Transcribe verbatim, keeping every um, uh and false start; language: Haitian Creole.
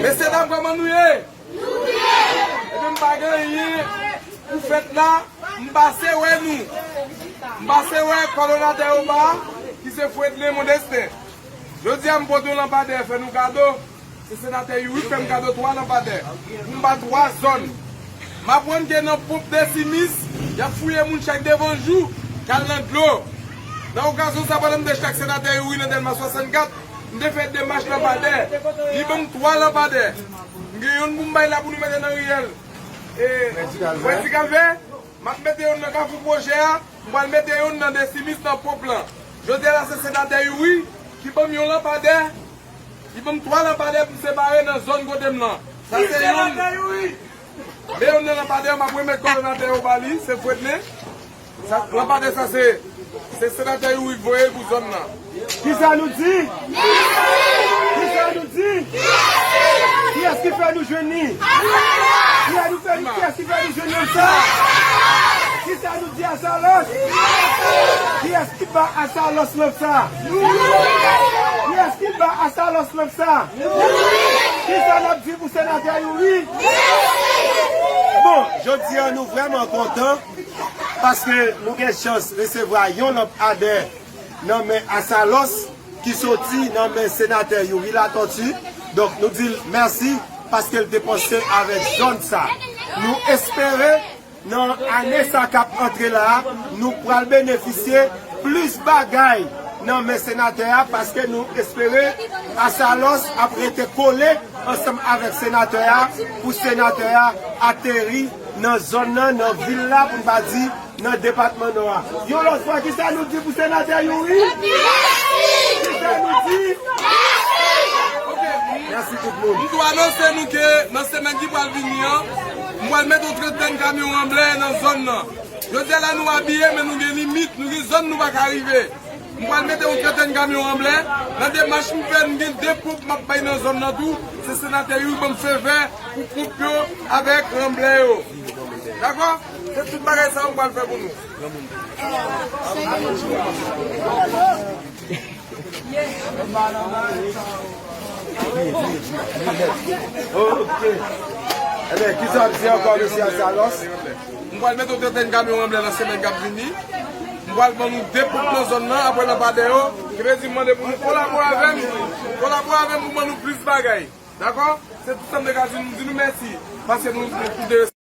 Mesye dam, kòman nou ye? Ebyen, m pa gen anyen pou fèt la, m pase wè nou. M pase wè kòdonatè Oba, ki se Fredlin Mondestin. Jodi a, m pote yon lanpadè, fè nou kado. Se senatè Youri fè m kado twa lanpadè pou m ba twa zòn. M aprann ke nan ponp Desimis, y ap fouye moun chak devan jou k al nan dlo. Nan okazyon sa, pandan m te chak senatè Youri nan Dèlma swasannkat, m te fè demach lanpadè. Li ban m twa lanpadè. M gen youn pou m bay la pou nou mete nan riyèl, e, Fredi Kalvè. M ap mete youn nan Kafou Pwojè a, m pral mete youn nan Desimis nan ponp lan. Jodi a la, se senatè Youri ki ban m yon lanpadè. Li ban m twa lanpadè pou m separe nan zòn kote m nan. Sa se youn. Men youn nan lanpadè, m ap remèt kòdonatè yo ba li, se Fredlin. Sa, lanpadè sa se, se senatè Youri voye l pou zòn nan. Kisa nou di? Kisa nou di? Kiyès ki fè nou jwenn li? Kiyès nou fè nou, kiyès ki fè nou jwenn nonm sa? Kisa nou di Asalòs? Kiyès ki ba Asalòs lanp sa? Kiyès ki ba Asalòs lanp sa? Kisa n ap di pou senatè Youri? Bon, jodi a nou vrèman kontan paske nou gen chans resevwa yon lanpadè nan men Asalòs ki soti nan men senatè Youri Latortue. Donk, nou di l mèsi paske l te panse avèk zòn sa. Nou espere nan ane sa k ap antre la a, nou pral benefisye plis bagay nan men senatè a, paske nou espere Asalòs ap rete kole ansanm avèk senatè a, pou senatè a ateri nan zòn nan, nan vil la, pou n pa di nan depatman Nò a. Yon lòt fwa, kisa nou di pou senatè Youri? Kisa nou di? Ok. Mèsi tout moun. M tou anonse nou ke nan semèn ki pral vini an, m pral mete yon trantèn kamyon ranblè nan zòn nan. Jodi a la nou abiye, men nou gen limit, nou gen zòn nou pa ka rive. M pral mete yon trantèn kamyon ranblè. Nan demach m fè, m gen de ponp m ap bay nan zòn nan tou. Se senatè Youri ban m fevè pou ponp yo avèk ranblè yo. Dakò? Se tout bagay sa yo m pral fè pou nou. Ok. Ebyen, kisa w ap di ankò, mesye Asalòs? M pral mete yon trantèn kamyon ranblè nan semèn k ap vini. M pral ban nou de ponp nan zòn nan, apre lanpadè yo. Ki vle di m mande pou nou kolabore avè m. Kolabore avè m pou ban nou plis bagay. Dakò? Se tout sa m te ka di nou, m di nou mèsi. Paske nou, nou, nou